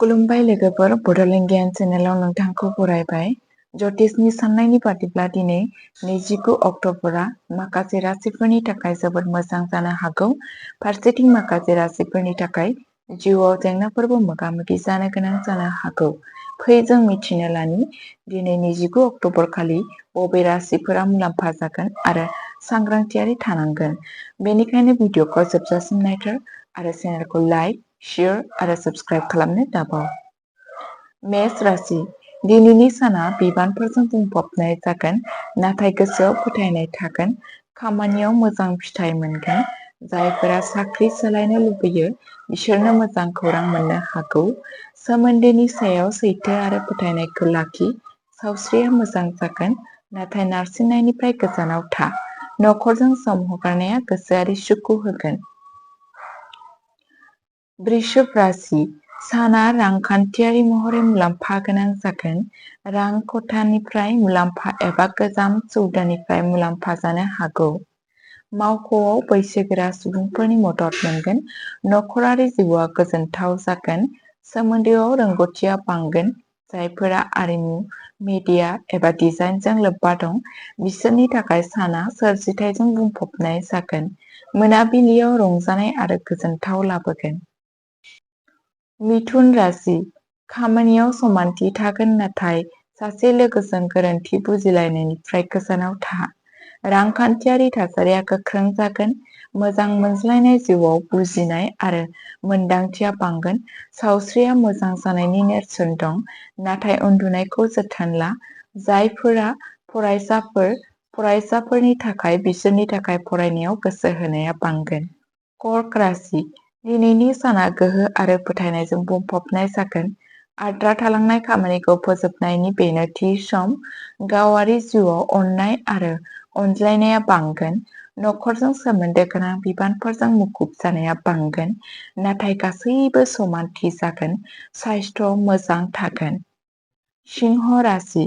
खुलुमबाय लोगोफोर, बड'लेण्ड गियान चेनेलाव नोंथांखौ बरायबाय। ज्योतिषनि साननायनि बादिब्ला दिनै 29 अक्ट'बरा माखासे राशिफोरनि थाखाय जोबोद मोजां जानो हागौ। फारसेथिं माखासे राशिफोरनि थाखाय जिउआव जेंनाफोरबो मोगा-मोगि जानो गोनां जानो हागौ। फै जों मिथिनो लानि दिनै 29 अक्ट'बर खालि बबे राशिफोरा मुलाम्फा जागोन आरो सांग्रांथियारि थानांगोन। बेनिखायनो भिडिअखौ जोबजासिम नायथार आरो चेनेलखौ लाइक, शेयार आरो साबस्क्राइब खालामनो दाबाव। मेष राशि दिनैनि साना बिबानफोरजों बुंफबनाय जागोन, नाथाय गोसोआव फोथायनाय थागोन। खामानियाव मोजां फिथाइ मोनगोन। जायफोरा साख्रि सोलायनो लुबैयो बिसोरनो मोजां खौरां मोननो हागौ। सोमोन्दोनि सायाव सैथो आरो फोथायनायखौ लाखि। सावस्रिया मोजां जागोन, नाथाय नारसिननायनिफ्राय गोजानाव था। नखरजों सम हगारनाया गोसोआरि सुखु होगोन। वृषभ राशि साना रांखान्थियारि महरै मुलाम्फा गोनां जागोन। रां खथानिफ्राय मुलाम्फा एबा गोजाम सौदानिफ्राय मुलाम्फा जानो हागौ। मावख'आव बैसोगोरा सुबुंफोरनि मदद मोनगोन। नखरारि जिउआ गोजोनथाव जागोन। सोमोन्दोआव रोंग'थिया बांगोन। जायफोरा आरिमु, मिडिया एबा डिजाइनजों लोब्बा दं बिसोरनि थाखाय साना सोरजिथायजों बुंफबनाय जागोन। मोनाबिलियाव रंजानाय आरो गोजोनथाव लाबोगोन। मिथुन राशि खामानियाव समानथि थागोन, नाथाय सासे लोगोजों गोरोन्थि बुजिलायनायनिफ्राय गोजानाव था। रांखान्थियारि थासारिया गोख्रों जागोन। मोजां मोनज्लायनाय जिउआव बुजिनाय आरो मोनदांथिया बांगोन। सावस्रिया मोजां जानायनि नेरसोन दं, नाथाय उन्दुनायखौ जोथोन ला। जायफोरा फरायसाफोरनि थाखाय बिसोरनि थाखाय फरायनायाव गोसो होनाया बांगोन। कर्क राशि दिनैनि साना गोहो आरो फोथायनायजों बुंफबनाय जागोन। आद्रा थालांनाय खामानिखौ फोजोबनायनि बेनो थि सम। गावारि जिउआव अननाय आरो अनज्लायनाया बांगोन। नखरजों सोमोन्दो गोनां बिबानफोरजों मुखुब जानाया बांगोन, नाथाय गासैबो समानथि जागोन। साइस्थ' मोजां थागोन। सिंह राशि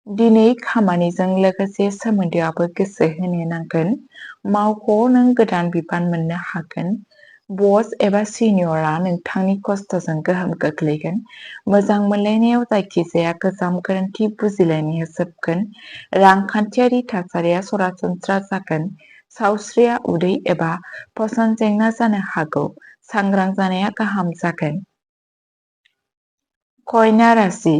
दिनै खामानिजों लोगोसे सोमोन्दोआबो गोसो होनो नांगोन। मावख'आव नों गोदान बिबान मोननो हागोन। बस एबा सिनियरआ नोंथांनि खस्थ'जों गोहोम गोग्लैगोन। मोजां मोनलायनायाव जायखिजाया गोजाम गोरोन्थि बुजिलायनाया जोबगोन। रांखान्थियारि थासारिया सरासनस्रा जागोन। सावस्रिया उदै एबा पचन जेंना जानो हागौ। सांग्रां जानाया गाहाम जागोन। कन्या राशि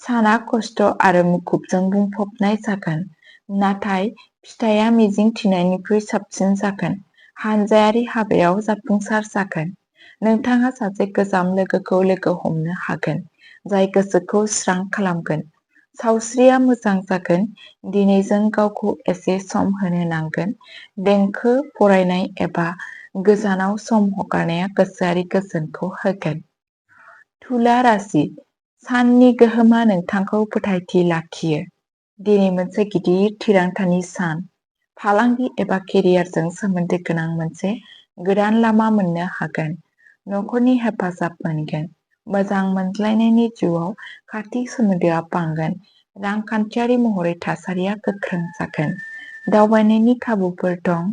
साना खस्थ' आरो मुखुबजों बुंफबनाय जागोन, नाथाय फिथाइया मिजिं थिनायनिख्रुइ साबसिन जागोन। हानजायारि हाबायाव जाफुंसार जागोन। नोंथाङा सासे गोजाम लोगोखौ लोगो हमनो हागोन, जाय गोसोखौ स्रां खालामगोन। सावस्रिया मोजां जागोन। दिनै जों गावखौ एसे सम होनो नांगोन। देंखो फरायनाय एबा गोजानाव सम हगारनाया गोसोआरि गोजोनखौ होगोन। तुला राशि साननि गोहोमआ नोंथांखौ फोथायथि लाखियो। दिनै मोनसे गिदिर थिरांथानि सान। फालांगि एबा केरियारजों सोमोन्दो गोनां मोनसे गोदान लामा मोननो हागोन। नखरनि हेफाजाब मोनगोन। मोजां मोनज्लायनायनि जिउआव खाथि सोमोन्दोआ बांगोन। रांखान्थियारि महरै थासारिया गोख्रों जागोन। दावबायनायनि खाबुफोर दं,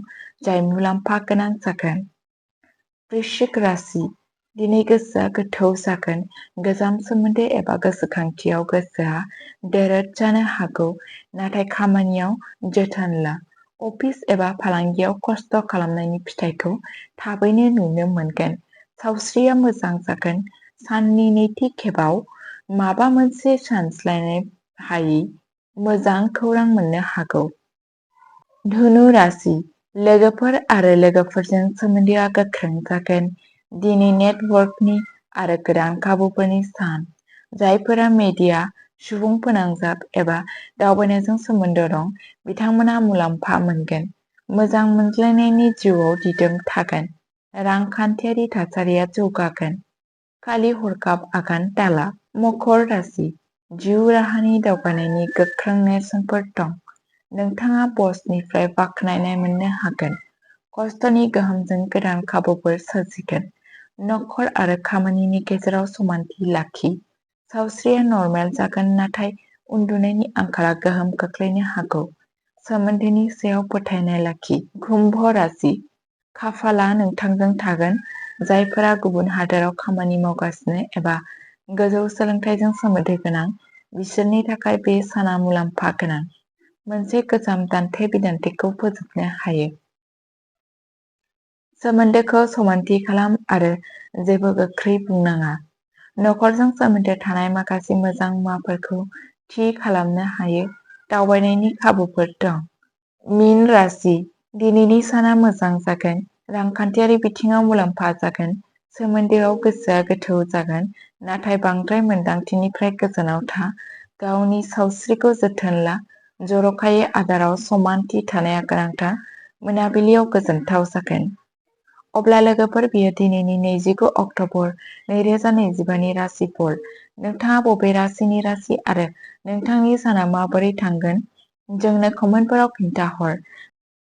जाय मुलाम्फा गोनां जागोन। वृश्चिक राशि दिनै गोसोआ गोथौ जागोन। गोजाम सोमोन्दो एबा गोसोखांथियाव गोसोआ दोरद जानो हागौ, नाथाय खामानियाव जोथोन ला। अफिस एबा फालांगियाव खस्थ' खालामनायनि फिथाइखौ थाबैनो नुनो मोनगोन। सावस्रिया मोजां जागोन। साननि नैथि खेबाव माबा मोनसे सानस्लायनो हायै मोजां खौरां मोननो हागौ। धनु राशि लोगोफोर आरो लोगोफोरजों सोमोन्दोआ गोख्रों जागोन। दिनै नेटवर्कनि आरो गोदान खाबुफोरनि सान। जायफोरा मिडिया, सुबुं फोनांजाब एबा दावबायनायजों सोमोन्दो दं बिथांमोना मुलाम्फा मोनगोन। मोजां मोनज्लायनायनि जिउआव दिदोम थागोन। रांखान्थियारि थासारिया जौगागोन। खालि हरखाब आगान दाला। मकर राशि जिउ राहानि दावगानायनि गोख्रों नेरसोनफोर दं। नोंथाङा बसनिफ्राय बाख्नायनाय मोननो हागोन। खस्थ'नि गोहोमजों गोदान खाबुफोर सोरजिगोन। नखर आरो खामानिनि गेजेराव समानथि लाखि। सावस्रिया नर्मेल जागोन, नाथाय उन्दुनायनि आंखाला गोहोम खोख्लैनो हागौ। सोमोन्दोनि सायाव फोथायनाय लाखि। कुम्भ राशि खाफालआ नोंथांजों थागोन। जायफोरा गुबुन हादोराव खामानि मावगासिनो एबा गोजौ सोलोंथाइजों सोमोन्दो गोनां बिसोरनि थाखाय बे साना मुलाम्फा गोनां। मोनसे गोजाम दान्थे बिदान्थेखौ फोजोबनो हायो। सोमोन्दोखौ समानथि खालाम आरो जेबो गोख्रै बुंनाङा। नखरजों सोमोन्दो थानाय माखासे मोजां मुवाफोरखौ थि खालामनो हायो। दावबायनायनि खाबुफोर दं। मीन राशि, दिनैनि साना मोजां जागोन। रांखान्थियारि बिथिङाव मुलाम्फा जागोन। सोमोन्दोआव गोसोआ गोथौ जागोन, नाथाय बांद्राय मोन्दांथिनिफ्राय गोजानाव था। गावनि सावस्रिखौ जोथोन ला, जर'खायै आदाराव समानथि थानाया गोनांथार। मोनाबिलियाव गोजोनथाव जागोन। अब्ला लोगोफोर, बेयो दिनैनि 29 अक्ट'बर 2025 नि राशिफल। नोंथाङा बबे राशिनि राशि आरो नोंथांनि साना माबोरै थांगोन? जोंनो कमेन्टफोराव खिन्थाहर।